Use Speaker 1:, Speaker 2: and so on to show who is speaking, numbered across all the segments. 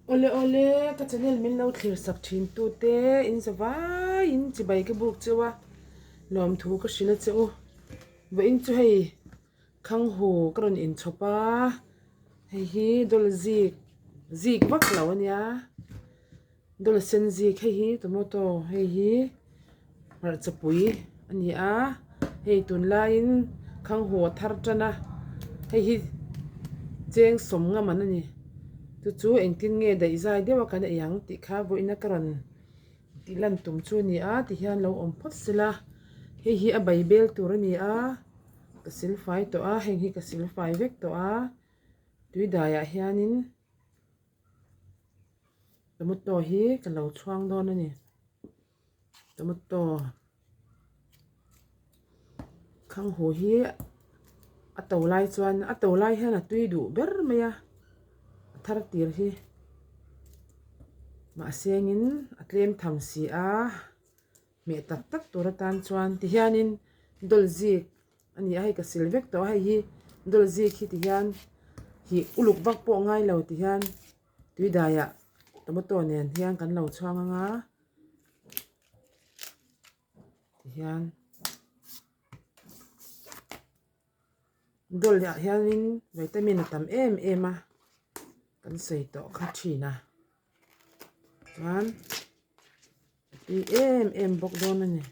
Speaker 1: Awle awle, ka channel min lo thlir sak thin tu te in za vai in chibai ka buk cheu a, lawmthu ka hrilh a che u. Vawiin chu hei Khanghu ka rawn inchhawp a, hei hi dawl zik zik vak lo a nia, dawl sen zik hei hi tomato hei hi hmarcha pui a ni a, hei tunlaiin khanghu a thar tan a, hei hi cheng sawm ngam an a ni, chu chu engtin nge daih zai deuh a kan ei ang tih kha vawiin a ka rawn tih lan tum chu a ni a tihian lo awm phawt sela, hei hi a bai bel tur a ni a. Ka silfai tawh a heng hi ka silfai vek tawh a tui daiah hianin tomato hi ka lo chhuang dawn a ni tomato khanghu hi a to lai chuan a to lai hian a tui duh ber mai a a thar tir hi mahse engin a tlem tham si a. Hmeh tak tak tur atan chuan tihianin dawl zik a ni a hei ka sil vek tawh a hei hi dawl zik hi tihian hih uluk vak pawh a ngai lo tihian tui daiah tomato nen hian kan lo chhuang ang a tihian dawl ah hianin vitamin a tam em em a kan sawi tawh kha thin a chuan. A tui em em bawk dawn a ni.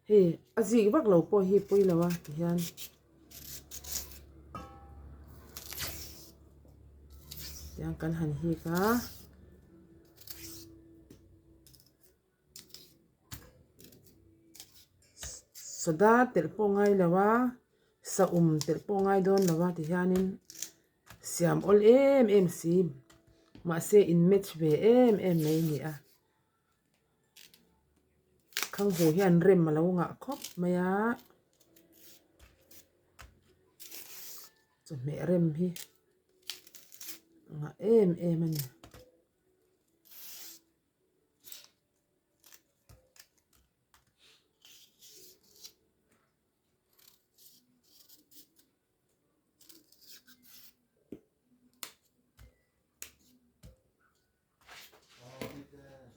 Speaker 1: Hei a zik vak lo pawh hi pawi lo a tihian tiang kan han hik a. Soda telh pawh ngai lo a saum telh pawh ngai dawn lo a tihianin. Siam awl em em si mahse in match ve em em mai a ni a khanghu hian rem a lo ngah khawp mai a chawhmeh rem hi a ngah em em a ni.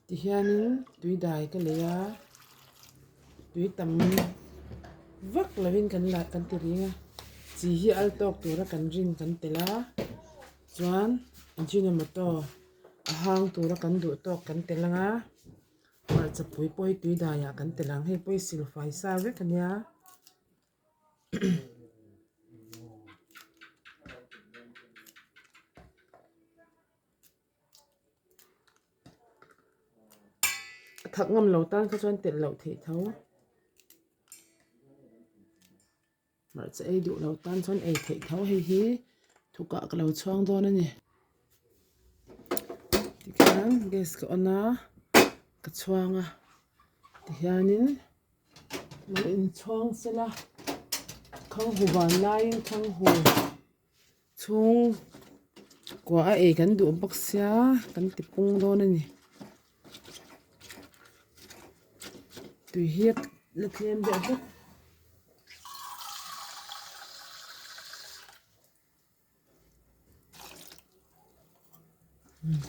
Speaker 1: Tihianin tui dai ka lei a tui tam vak lovin kan lah kan ti ring a chi hi al tawk tura kan rin kan telh a chuan ajinomoto a hang tura kan duh tawk kan telh ang a hmarcha pui pawh hi tui daiah kan telh ang hei pawh hi silfai sa vek a nia. A thak ngam lo tan kha chuan telh loh theih tho. Hmarcha ei duh lo tan chuan ei theih tho hei hi thukah ka lo chhuang dawn a ni. Tikhian gas ka on a ka chhuang a tihianin. Lo inchhawng sela khanghu van laiin khanghu chhung kua a ei kan duh bawk sia kan ti pung dawn a ni tui hi la tlem deuh bawk.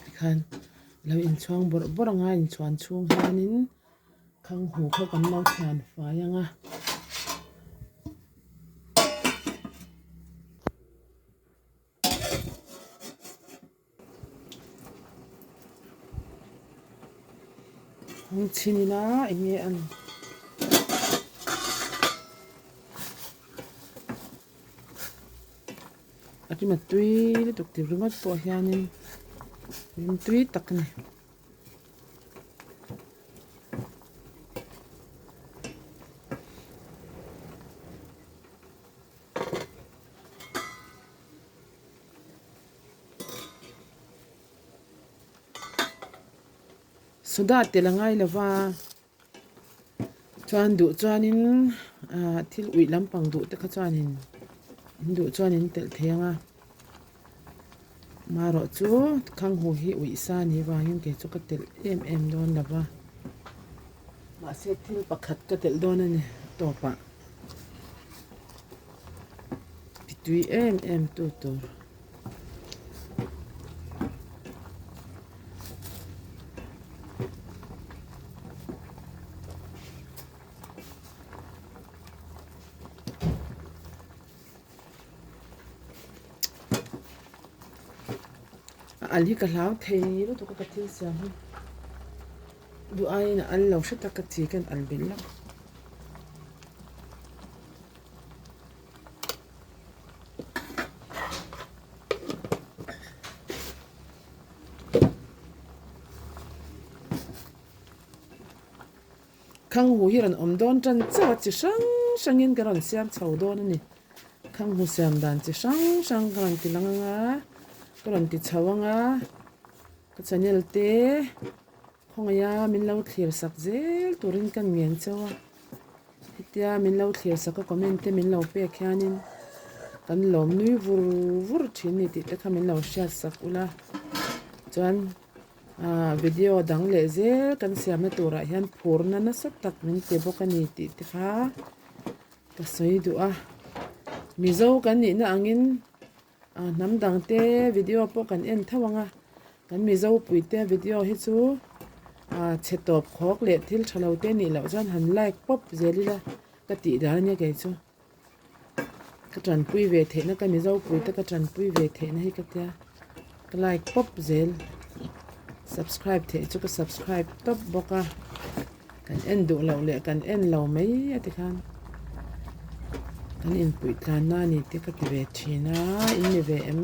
Speaker 1: Tikhan lo inchhuang bawrh bawrh ang a inchhuan chhung hianin khanghu kha kan lo thian fai ang a. Hung chhin ila eng nge a ni. A rima tui lutuk tih ringawt pawh hianin rim tui tak a ni. Soda tel a ngai lo va chuan duh chuanin ah thil uih lampang duh te kha chuanin an duh chuan an telh thei ang a marawh chu khanghu hi uih sa a nih vangin kei chu ka telh em em dawn lo va mahse thil pakhat ka telh dawn a ni tawpah. Ti tui em em tu tur. A al hi ka hlau thei lutuk a ka thil siam hi duh aiin a al lo hret a ka chi ka al belh lo. Khanghu hi rawn awm dawn tan chauh a chi hrang hrangin ka rawn siam chho dawn a ni. Khanghu siam dan chi hrang hrang ka rawn ti lang ang a, ka rawn ti chho ang a, ka channel te khawngaih a min lo thlir sak zel turin ka ngen chauh a. Hetia min lo thlir sak a comment te min lo pek hianin kan lawm nui vur vur thin ni tih te kha min lo hriat sak ula chuan Ahh video dang leh zel kan siamna turah hian phurna nasa tak min pe bawk a ni tih te kha ka sawi duh a Mizo kan nihna angin ah hnam dang te video pawh kan en tho ang a kan Mizo pui te video hi chu ah chhe tawp khawk leh thil tha lo te nih loh chuan han like pawp zel ila ka tih dan a nia kei chu. Ka tanpui ve theihna ka Mizo puite ka tanpui ve theihna hi ka tia ka like pawp zel subscribe theih chu ka subscribe tawp bawk a kan en duh loh leh kan en lo mai a tikhan kan inpuih tlanna a ni te ka ti ve thin a in ni ve em.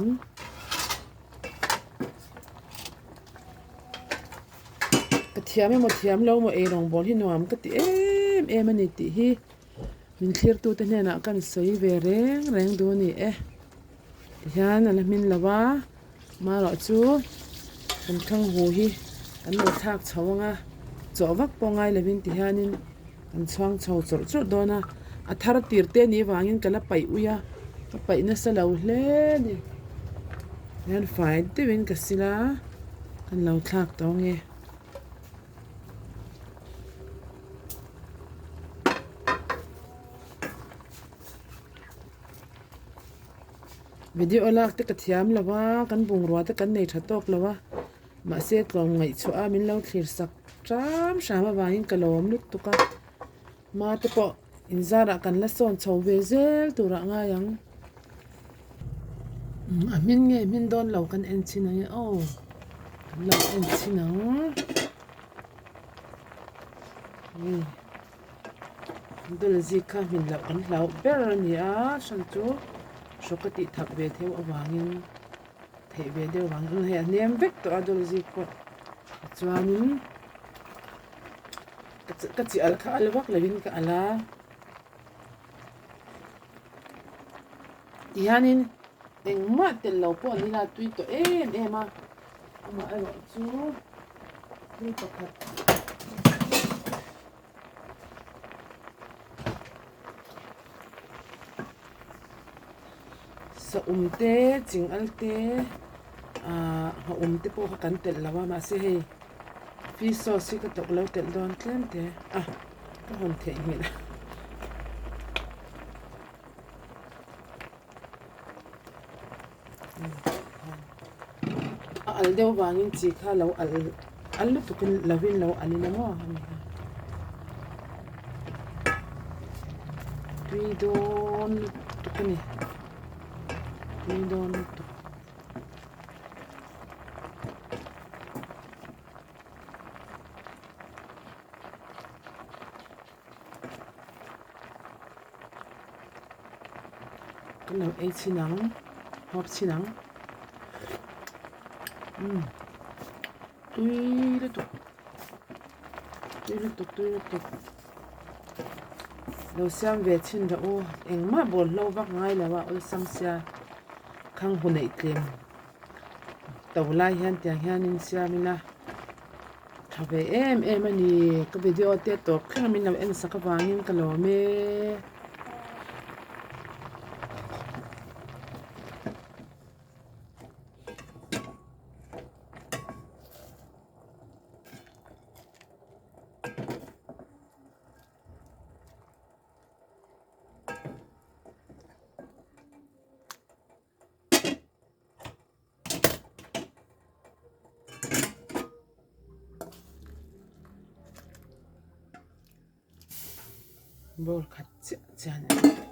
Speaker 1: Ka thiam emaw thiam lo maw eirawngbawl hi nuam ka ti em em a ni tih hi. Min thlirtute hnenah kan sawi ve reng reng duh a ni e. Tihian a la hmin lo a, marawh chu kan thlang hu hi kan lo thlak chho ang a, chawh vak pawh ngai lovin tihianin kan chhuang chho chawrh chawrh dawn a, a thar tir te nih vangin ka la paih ui a, ka paih nasa lo hle a ni. Tihian fai deuhin ka sil a, kan lo thlak tawh ang e. Video lak te ka thiam lo a kan bungrua te kan nei tha tawk lo a mahse tlawm ngaihchhuah a min lo thlir sak hram hram avangin ka lawm lutuk a hma te pawh inzarah kan la sawn chho ve zel turah ngai ang a hmin nge hmin dawn lo kan en chhin ang e aw kan lo en chhin ang. Dul zik kha hmin loh kan hlauh ber a ni a hran chu hrawk ka tih thak ve theuh avangin theih ve deuh vangin hei a hnem vek tawh a dul zik pawh tichuanin ka chi al kha al vak lovin ka al a tihianin engmah tel lo pawh an ila tui tawh em em a amaherawh chu thil pakhat Saum te chingal te ahh nghaum te pawh kha kan telh lo a mahse hei fish sauce hi ka tawk lo telh dawn tlem te a ka hawn theihnghilh a. A al deuh vangin chi kha lo al al lutukin lovin lo al ila maw a ni a. Tui dawn lutuk a ni. Tui dawn lutuk. Kan lo ei chhin ang hawp chhin ang umm tui lutuk tui lutuk tui lutuk lo siam ve chhin rawh u engmah bawl hlo vak ngai lo a awlsam sia khang hu neih tlem to lai hian tiang hianin siam ila. Tha ve em em a ni ka video te tawp thleng a min lo en sak avangin ka lawm e. Bowl khat chiah chiah a ni.